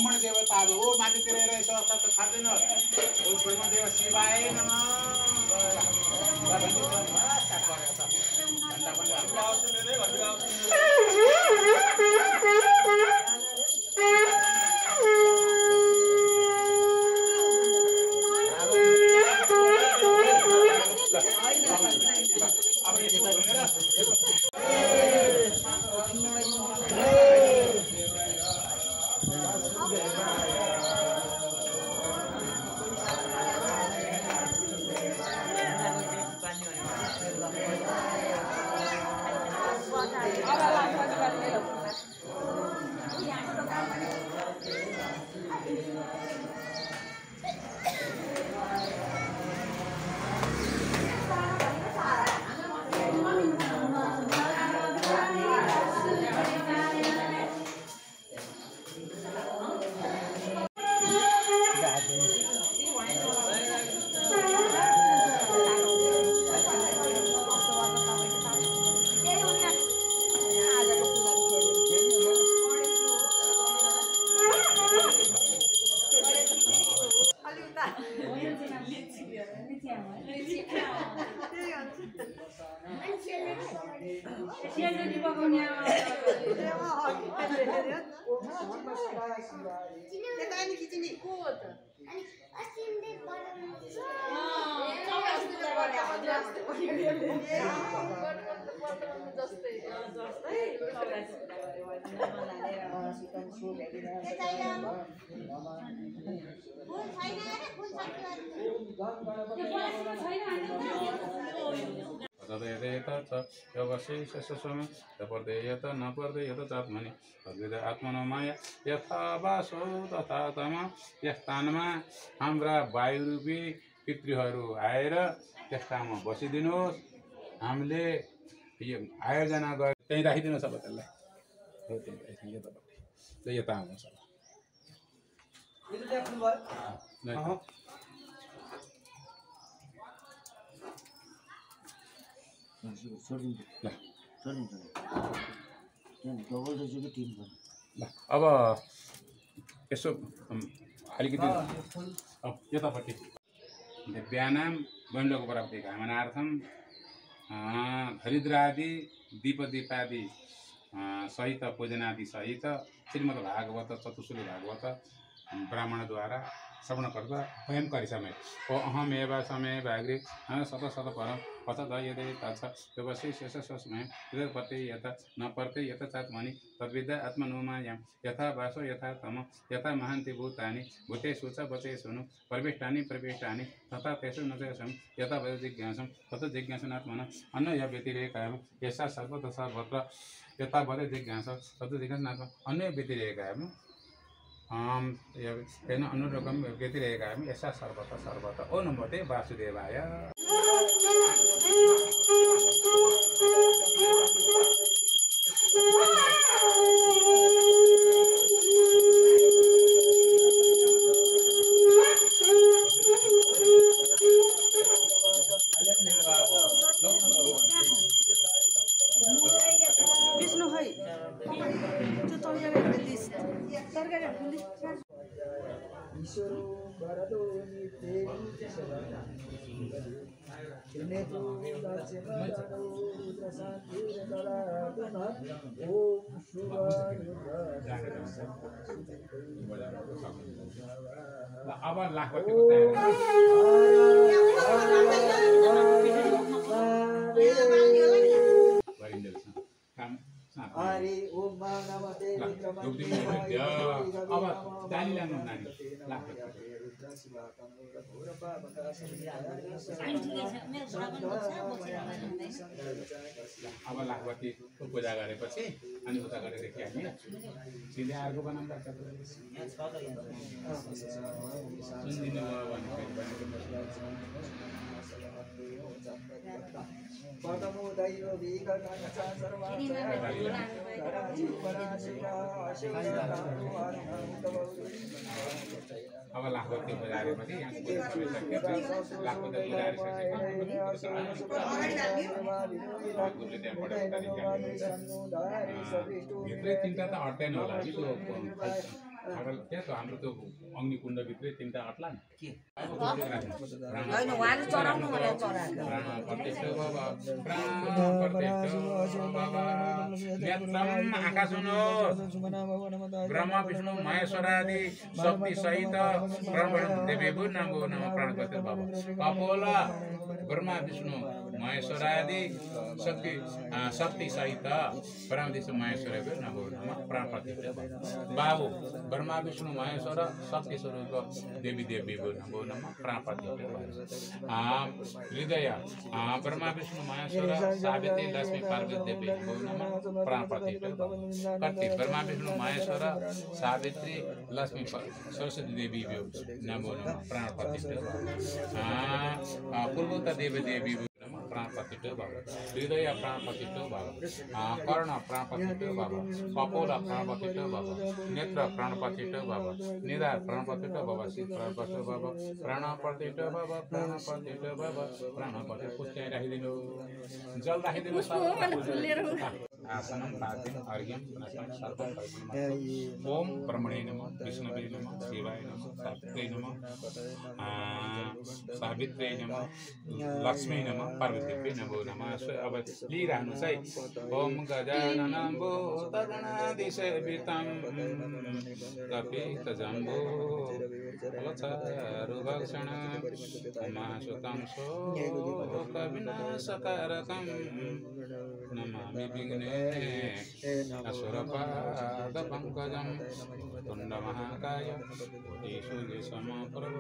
ब्रह्मण देवता अब हो माथितिर रहेछ अर्थात् त थाहा छैन ओ ब्रह्म देव शिवाय नमः पर्देयत न पर्देयत चात्मनि तद्विद आत्मनो माया यथा वासो तथा तम यस स्थानमा हाम्रा वायुरूपी पितृहरू आएर त्यस ठाउँमा बसिदिनुहोस् हामीले यो आयोजना गरे त्यही राखिदिनुहोस् अब त्यसलाई हो त्यही राखिदिनु यतापट्टि ल यता आउनुहोस् अब यो देख्नु भयो अब यसो अलिकति यतापट्टि व्यायाम गण्डको प्राप्ति कामनार्थम हरिद्रादि दीपदीपादि सहित पूजनादि सहित श्रीमद्भागवत चतुश्री भागवत ब्राह्मणद्वारा श्रवणकर्ता वयं करिष्यामहे ओ अहमेव समय व्याघ्रे शत शत परम पचद यदे तत्स व्यवशेषस्मै यत् यत न पर्ते यत चात्मनि तद्विद आत्मनोमायं यथा वासो यथा तम यथा महान्ति भूतानि भूतेषु च वचेषु प्रविष्टानि तथा तेषु न तेषां यथा वद जिज्ञासं तत् जिज्ञासनात्मनः अन्य व्यतिरेकाय यथा सर्वत्र सर्वत्र यथा वद जिज्ञास तत् जिज्ञासनात्मनः अन्य व्यतिरेकाय तेन अनुरोगम व्यतिरेकामि यशा सर्वतः सर्वतः ओ नमोते वासुदेवाय विष्णु है जो तरकारी ईश्वरो वरदो नित्ये नेतो राज्यमदो रुद्रशान्तिरकलागुण ओम शुभाय अब लाखपति हरि ओम नमस्ते अब डाली लानु नानी अब लाखपति पूजा गरेपछि अनि उता गरेदेखि हामी सिधै अर्को बनाउँदा अब लाखपति बजारेपछि भित्रै तिनवटा त अट्दैन होला कि त्यो क्या त हाम्रो त्यो अग्निकुण्डभित्रै तिनवटा अट्ला नि होइन उहाँले चढाउनु भनेर चढाएको आँखा सुनो ब्रह्मा विष्णु महेश्वरादि शक्ति सहित देवी नमो नमः प्राणपति बाबा कपोला ब्रह्मा विष्णु महेश्वरादि शक्ति सहित परमदेश महेश्वर नमो नमः प्राणपति बाबु ब्रह्मा विष्णु महेश्वर शक्ति स्वरूप देवी देवी नमो नमः प्राणपति हृदय ब्रह्मा विष्णु महेश्वर सावित्री लक्ष्मी पार्वती देवी नमो नमः प्राणपति कति ब्रह्मा विष्णु महेश्वर सावित्री लक्ष्मी सरस्वती देवी नमो नमः प्राणपति पूर्वोत्तर देवी देवी प्राणपति बाबा हृदय प्राणपति बाबा कर्ण प्राणपति बाबा कपोला प्राणपति बाबा नेत्र प्राणपति बाबा निधार प्राणपति बाबा शिव प्राणपति बाबा प्राणपति बाबा प्राणपति पुष्टि राखिदिनु जल राखिदिनु आसनं पाद्यं अर्घ्यं पुनः सर्वं ओम ब्रह्मणे नमः विष्णवे नमः शिवाय नमः सावित्र्यै नमः सावित्र्यै नमः लक्ष्मी नमः पार्वतीभ्यै नमो नमः अब लिइरहनुहोस् है ओम गजाननं भूतगणाधिसेवितं कपितजम्बो फलचारुभक्षण उमासुतं शोकविनाशकारकं नमामि असुरपादपङ्कजं तुण्डमहाकाय सूर्यसमप्रभ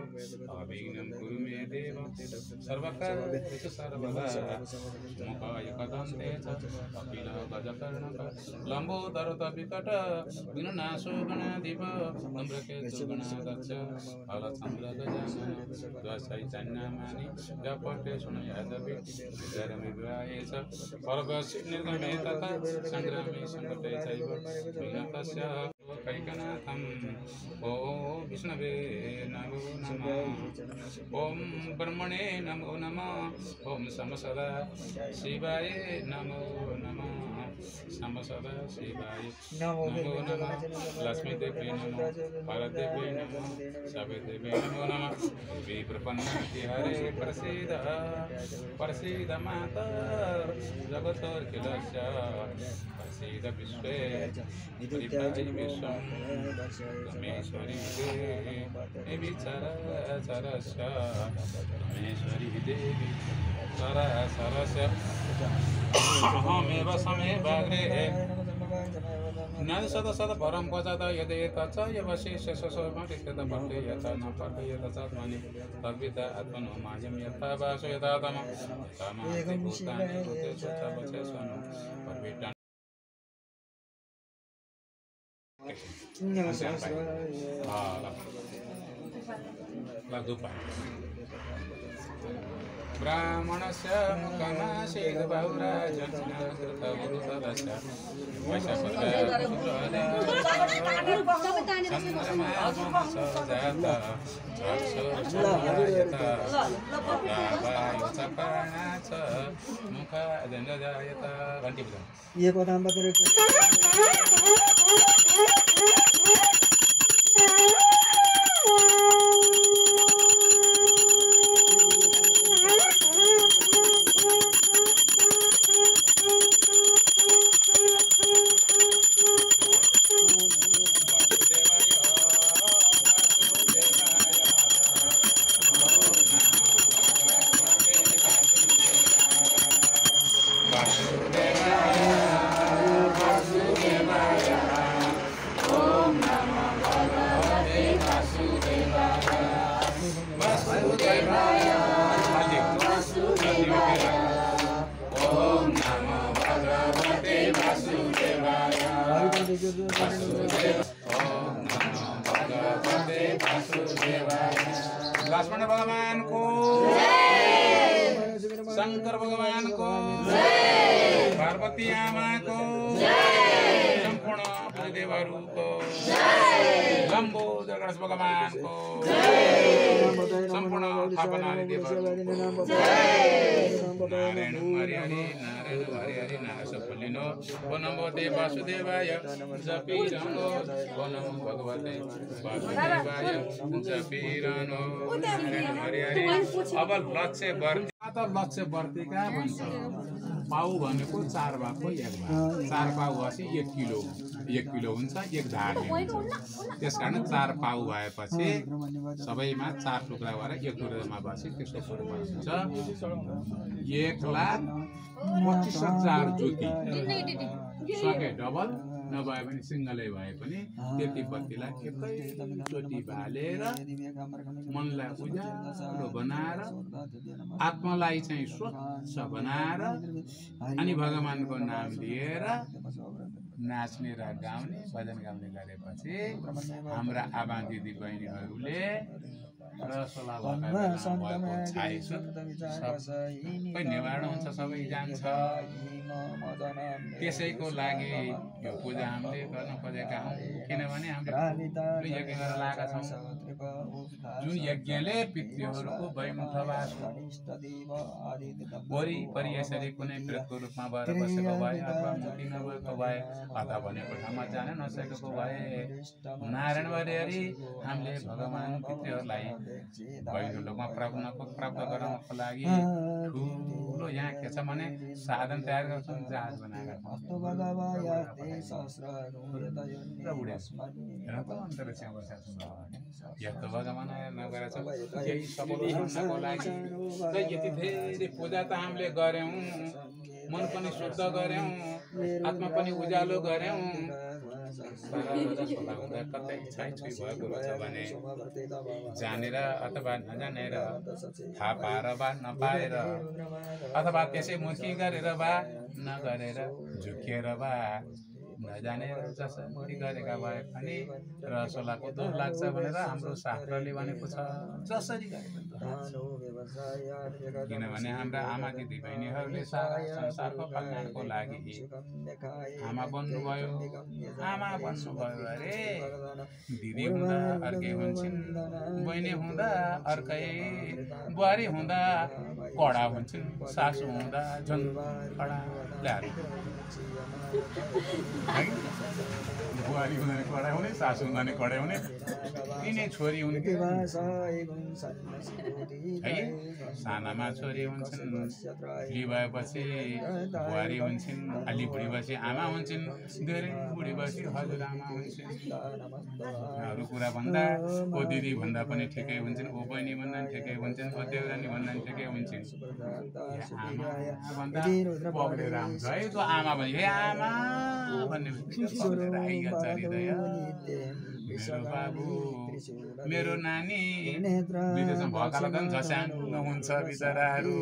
अभिघ्नं कुरु मे देव सर्वकार्येषु सर्वदा मुखाय कदन्ते च कपिलो गजकर्णक लम्बोदरतविकट विघ्ननाशो गणाधिप धूम्रकेतु गणाध्यक्ष फलचन्द्रगजानन द्वैचैतन्यमानि जपटे शृणुयादपि विद्यारमिवाये च पर्वस्य निर्गमे तथा संग्रामे संकटे चैव विघ्नतस्य कैकनाथं ओम विष्णवे नमो नमः ओम ब्रह्मणे नमो नमः ओम समसदा शिवाय नमो नमः समसदा शिवाय नमो नमः लक्ष्मी देवी नमः पार्वती नमः सावित्री नमो नमः देवी प्रपन्नाति हरे प्रसीद माता जगतोऽखिलस्य प्रसीद विश्वे नित्यानि विश्वं रमेश्वरी देवी चरस्य रमेश्वरी देवी चरस्य अहमेव समेवाग्रे न सद परम पचत यदि तच्च यवशेष ससोमटित पठे यथा न पठे यथा चात्मनि तद्विदा आत्मनो मायं यथा वासो यथा तमं तमाति भूतानि भूतेषु च वचेषनु परविटानि ब्राह्मणस्य मुखमासीद् बहुराजन्यकृतवृतदस्य ये पता लक्ष्मण भगवान को शंकर भगवान को पार्वती आमा को संपूर्ण देवहरू को लम्बोदर गणेश भगवानको सम्पूर्ण थापनाले देव नारायण हरि हरि नारायण हरि हरि नारायण बोलिनु ओ नमो देव वासुदेवाय जपिरहनु ओ नमो भगवते वासुदेवाय जपिरहनु नारायण हरि हरि अब लक्ष्य वर्तिका भन्छ पाउ भनेको 4 भागको 1 भाग 4 पाउ भएपछि 1 किलो हुन्छ 1 झाडी त्यसकारण 4 पाउ भएपछि सबैमा 4 टुक्रा भएर 1 टुक्रामा भएपछि त्यसको फरक हुन्छ 1,25,000 ज्योति सके डबल नभए पनि सिंगलै भए पनि त्यति बत्तीलाई एकैचोटि बालेर मनलाई उज्यालो बनाएर आत्मालाई चाहिँ स्वच्छ बनाएर अनि भगवानको नाम लिएर नाच्ने र गाउने भजन गाउने गरेपछि हाम्रा आमा दिदी बहिनीहरूले रसोला सबै निवारण हुन्छ सबै जान्छ त्यसैको लागि यो पूजा हामीले गर्न खोजेका हौँ किनभने हामीले यज्ञ गरेर लागेका छौँ जुन यज्ञले पितृहरूको वैकुण्ठवास वरिपरि यसरी कुनै प्रेतको रूपमा भएर बसेको भए अथवा मुक्ति नभएको भए अथवा भनेको ठाउँमा जान नसकेको भए नारायण हरि हामीले भगवान पितृहरूलाई वैकुण्ठमा प्राप्त गराउनको लागि ठुलो यहाँ के छ भने साधन तयार गर्छौँ जहाज बनाएका यस्तो भगवान नगरेर केही सफल हुनको लागि यति धेरै पूजा त हामीले गऱ्यौँ मन पनि शुद्ध गऱ्यौँ आत्मा पनि उज्यालो गऱ्यौँ कतै छाइछुइ भएको रहेछ भने जानेर अथवा नजानेर थाहा पाएर वा नपाएर अथवा त्यसै मुखी गरेर वा नगरेर झुकेर वा नजानेर जसरी गरेका भए पनि रसोलाको दोष लाग्छ भनेर हाम्रो शास्त्रले भनेको छ जसरी गरे किनभने हाम्रा आमा दिदी बहिनीहरूले सारा संसारको कल्याणको लागि आमा बन्नुभयो अरे दिदी हुँदा अर्कै हुन्छन् बहिनी हुँदा अर्कै बुहारी हुँदा कडा हुन्छन् सासु हुँदा झन् कडा बुहारी हुँदा कडा हुने सासु हुँदा कडा हुने तिनै छोरी हुने है सानामा छोरी हुन्छन् बुढी भएपछि बुहारी हुन्छन् अलि बुढी भएपछि आमा हुन्छन् धेरै बुढी भएपछि हजुरआमा हुन्छन् अरू कुरा भन्दा ओ दिदी भन्दा पनि ठिकै हुन्छन् ओ बहिनी भन्दा पनि ठिकै हुन्छन् ओ देउरानी भन्दा पनि ठिकै हुन्छन् आमा भन्दा पक्रेर आउँछ है त्यो आमा भने हे आमा भन्ने मेरो बाबु मेरो नानी विदेशमा भएकालाई पनि झस्याङ्ग हुन्छ बिचराहरू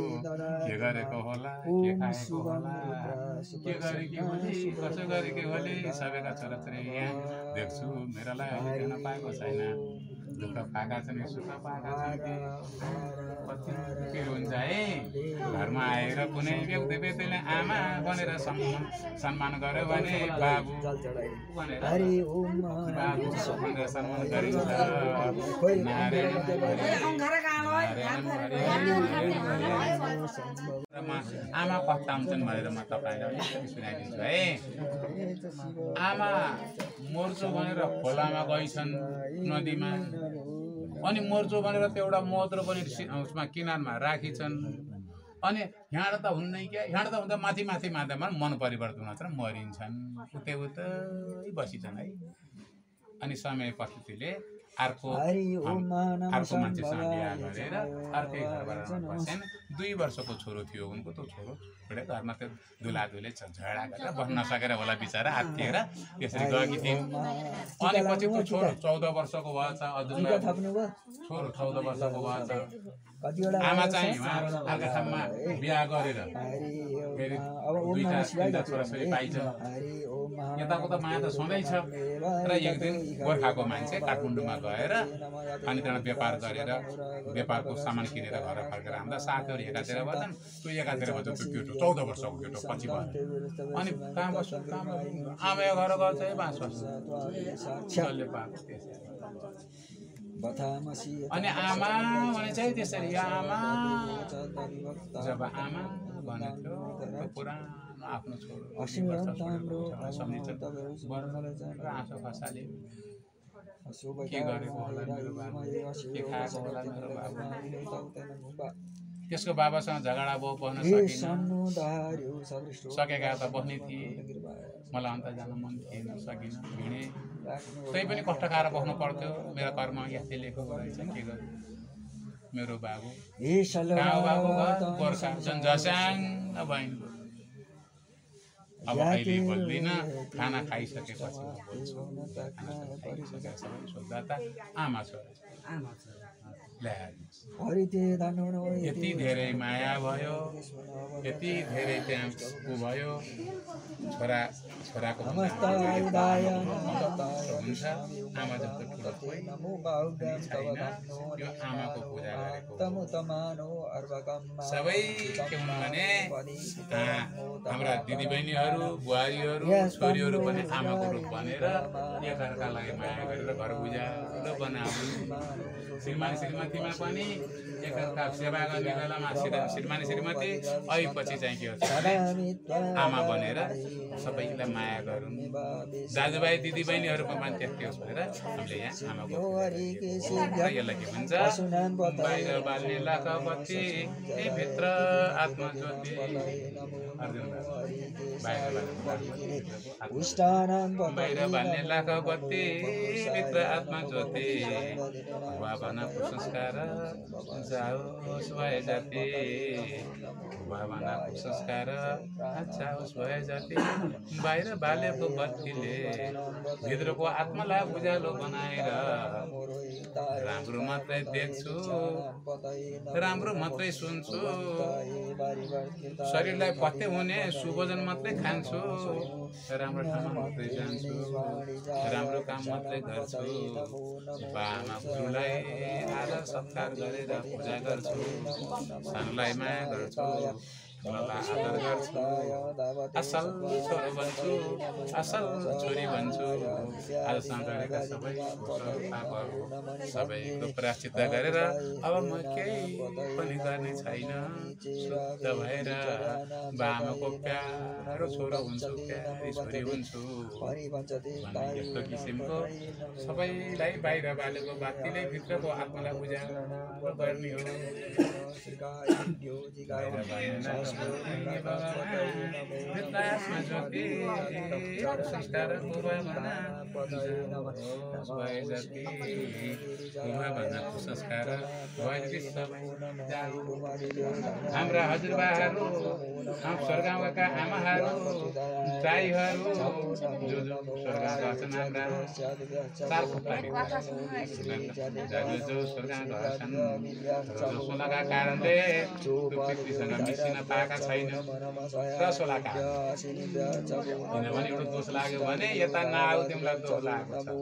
के गरेको होला के खाएको होला के गरेकी होली कसो गरेकी होली सबैका छोराछोरी यहाँ देख्छु मेरोलाई अहिले देख्न पाएको छैन दुःख पाएका छन् सुख पाएका छन् कति हुन्छ है घरमा आएर कुनै व्यक्तिले आमा भनेर सम्मान गर्यो भने बाबु भनेर सम्मान गरिन्छ आमा कस्ता हुन्छन् भनेर म तपाईँलाई सुनाइदिन्छु है आमा मोर्चो भनेर खोलामा गइछन् नदीमा अनि मोर्चो भनेर त्यो एउटा मोद्रो पनि उसमा किनारमा राखिछन् अनि यहाँ त हुँदैन क्या यहाँ त हुँदा माथि माथि माथामा मन परिवर्तन हुन्छ मरिन्छन् उतै बसिछन् है अनि समय पद्धतिले अर्को मान्छेसँग बिहा गरेर अर्कै घरबाट बस्छन् 2 वर्षको छोरो थियो उनको त्यो छोरो एउटा घरमा त्यो दुलादुले झगडा गरेर बस्न नसकेर होला बिचरा हात्तिएर त्यसरी गएकी थिइन् अनि पछि त्यो छोरो 14 वर्षको भएछ छोरो 14 वर्षको भएछ आमा चाहिँ अर्का ठाउँमा बिहा गरेर फेरि 2-3 छोराछोरी पाइछन् यताको त माया त छँदैछ र एक दिन गोर्खाको मान्छे काठमाडौँमा गएर अनि त्यहाँ व्यापार गरेर व्यापारको सामान किनेर घर फर्केर आउँदा साथीहरू एकातिर बस्छन् त्यो एकातिर बस्छ त्यो केटो 14 वर्षको केटो पछि भयो अनि कहाँ बस्छ आमा घर गर्छ है बाँस बस्छ अनि आमा भने चाहिँ त्यसरी आमा जब आमा भनेको त्यो पुरानो आफ्नो छोरो आँसु खसाले के गरेको होला मेरो बाबु के खाएको होला मेरो बाबु त्यसको बाबासँग झगडा भयो बस्न सकेका त बस्ने थिए मलाई अन्त जान मन थिएन सकिन हिँडेँ तै पनि कष्ट खाएर बस्नु पर्थ्यो मेरो कर्म यस्तै लेखेको रहेछ के गर्नु मेरो बाबु बाबु गोर्खा जनजस्याङ बहिनी अब अहिले बोल्दिनँ खाना खाइसकेपछि बोल्छु खाना खाइसकेर सबै सोद्धा त आमा छोरा यति धेरै माया भयो यति धेरै त्यहाँ उ भयो छोराको हुन्छ आमा जस्तो ठुलो कोही छैन यो आमाको पूजा गरेको सबै के हुनु भने हाम्रा दिदीबहिनीहरू बुहारीहरू छोरीहरू पनि आमाको रूप बनेर एकअर्कालाई माया गरेर घर उज्यालो बनाउनु श्रीमान श्रीमतीमा पनि एकअर्का सेवा गर्ने बेलामा श्रीमान श्रीमती अहिले चाहिँ के हो आमा बनेर सबैलाई माया गरौँ दाजुभाइ दिदीबहिनीहरूको पनि त्यस्तै होस् भनेर हामीले यहाँ आमाको यसलाई के भन्छ बाहिर बाल्ने लाख बत्ती भित्र आत्मज्योति बाहिर बाल्ने लाख बत्ती भित्र आत्मज्योति भावनाको संस्कार जाओस् भए जाति भावनाको संस्कार जाओस् भए जाति बाहिर बालेको बत्तीले भित्रको आत्मालाई उज्यालो बनाएर राम्रो मात्रै देख्छु राम्रो मात्रै सुन्छु शरीरलाई पत्ते हुने सुभोजन मात्रै खान्छु राम्रो ठाउँमा मात्रै जान्छु राम्रो काम मात्रै गर्छु बामा गुरुलाई आदर सत्कार गरेर पूजा गर्छु सानोलाई माया गर्छु आदर गर्छु असल छोरो भन्छु असल छोरी भन्छु आजसम्म गरेका सबै सबैको प्रायश्चित गरेर अब म केही पनि गर्ने छैन शुद्ध भएर बामाको प्यारो छोरो हुन्छु प्यारी छोरी हुन्छु यस्तो किसिमको सबैलाई बाहिर बालेको बातीले भित्रको आत्मालाई उज्यालो गर्ने हो हाम्रा हजुरबाहरू स्वर्गका आमाहरू दाइहरू जो स्वर्गका छन् हाम्रा चार जो स्वर्गका छन् सोलाका कारणले पृथ्वीसँग मिसिन पाएका छैन र सोलाका किनभने एउटा दोष लाग्यो भने यता नआऊ तिमीलाई दोष लागेको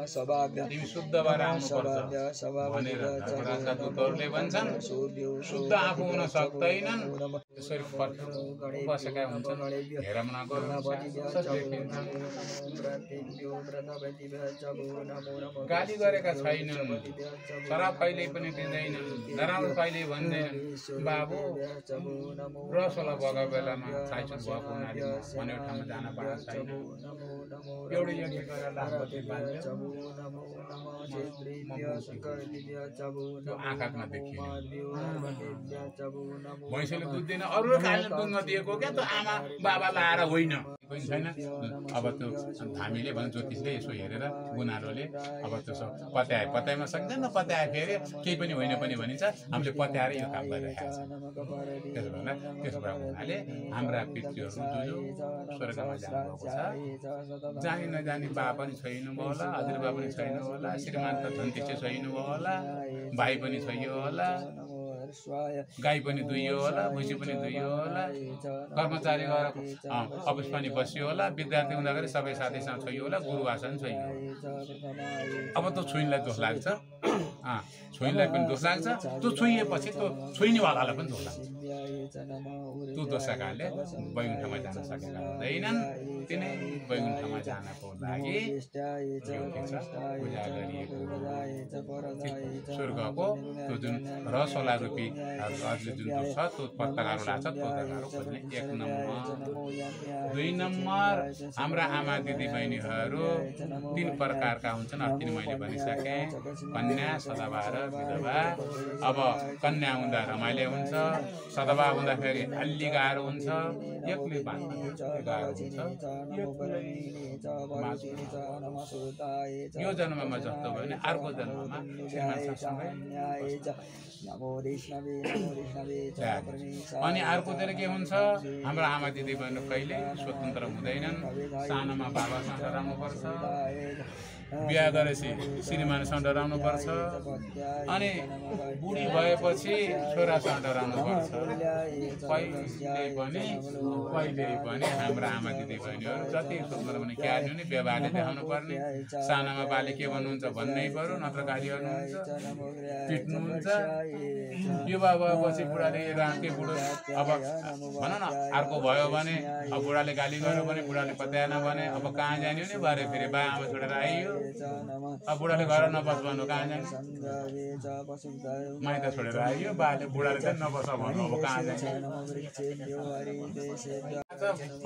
छ तिमी शुद्ध भएर आउनुपर्छ भनेर धर्मराजका दूतहरूले भन्छन् शुद्ध आफू हुन सक्दैनन् त्यसरी बसेका हुन्छन् हेरम नगर्नु गाली गरेका छैनन् शराब कहिल्यै पनि दिँदैनन् नराम्रो कहिल्यै भन्दैनन् बाबु रसोला बगा बेलामा छाइछुट भएको हुनाले भनेको ठाउँमा जान पाएको छैन एउटै यज्ञ गरेर लाखपति बाल्यो त्यो आँखामा देखिने भैँसीले दुध दिन अरू खाने दुध नदिएको क्या त आमा बाबा लाएर होइन छैन अब त्यो हामीले भने ज्योतिषले यसो हेरेर गुनारोले अब त्यो पत्याइमा सक्दैन पत्याए फेरि केही पनि होइन पनि भनिन्छ हामीले पत्याएर यो काम गरिरहेको छ त्यसो भएर त्यसो भएको हुनाले हाम्रा पितृहरू जो स्वर्गमा जानुभएको छ जानी नजानी बा पनि छैन होला हजुरबा पनि छैन होला श्रीमान त झन्ती चाहिँ छैन होला भाइ पनि छैन होला गाई पनि दुइयो होला भैँसी पनि दुइयो होला कर्मचारी गएर अफिस पनि बसियो होला विद्यार्थी हुँदाखेरि सबै साथीसँग छोइयो होला गुरुवासन छोइयो अब त छोइनलाई दोष लाग्छ छोइनलाई पनि दोष लाग्छ त्यो छोइएपछि त्यो छोइनेवालालाई पनि दोष लाग्छ त्यो दोषका कारणले वैकुण्ठमा जान सकेका हुँदैनन् निम्ति नै वैकुण्ठमा जानको लागि पूजा गरिएको स्वर्गको त्यो जुन रसवाला रूपी हजुर जुन छ त्यो पत्ताकारो लाग्छ त्यो पत्ताकारो खोज्ने 1 नम्बर 2 नम्बर हाम्रा आमा दिदी बहिनीहरू 3 प्रकारका हुन्छन् अस्ति मैले भनिसकेँ कन्या सदाबा र विधवा अब कन्या हुँदा रमाइलो हुन्छ सदाबा हुँदाखेरि अलि गाह्रो हुन्छ एक्लै बाँच्न गाह्रो हुन्छ यो जन्ममा जस्तो भयो भने अर्को जन्ममा श्रीमानसँगै अनि अर्कोतिर के हुन्छ हाम्रो आमा दिदी बहिनी कहिले स्वतन्त्र हुँदैनन् सानोमा बाबासँग रहनुपर्छ बिहा गरेपछि श्रीमानसँग डराउनुपर्छ अनि बुढी भएपछि छोरासँग डराउनुपर्छ कहिले पनि हाम्रो आमा दिदी बहिनीहरू जति स्वतन्त्र भने क्या नि व्यवहारले देखाउनु पर्ने सानामा बाले के भन्नुहुन्छ भन्नै पर्यो नत्र गाली गर्नुहुन्छ पिट्नुहुन्छ युवा भएपछि बुढाले राखे बुढो अब भन न अर्को भयो भने अब बुढाले गाली गर्यो भने बुढाले पत्याएन भने अब कहाँ जाने हो नि भरे फेरि बा आमा छोडेर आइयो अब बुढाले घर नबस भन्नु कहाँ जाने माइत छोडेर आइयो बाले बुढाले चाहिँ नबस भन्नु अब कहाँ जाने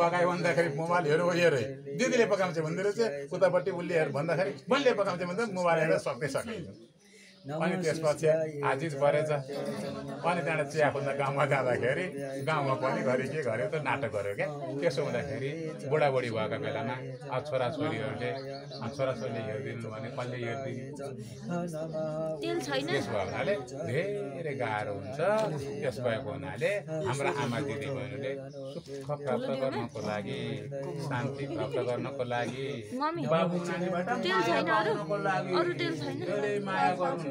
पकायो भन्दाखेरि मोबाइल हेरौँ हेरे दिदीले पकाउँछ भन्दै रहेछ उतापट्टि उसले हेर भन्दाखेरि मैले पकाउँछ भन्दा मोबाइल हेरेर सकिन्छ अनि त्यसपछि आजिज परेछ अनि त्यहाँबाट चिया खोज्दा गाउँमा जाँदाखेरि गाउँमा पनि घरि के गर्यो त नाटक गर्यो क्या त्यसो हुँदाखेरि बुढाबुढी भएका बेलामा छोराछोरीहरूले छोराछोरीले हेरिदिनु भने कसले हेरिदिने त्यसो भएको हुनाले धेरै गाह्रो हुन्छ त्यस भएको हुनाले हाम्रा आमा दिदी बहिनीले सुख प्राप्त गर्नको लागि शान्ति प्राप्त गर्नको लागि बाबु नानीबाट धेरै माया गर्नु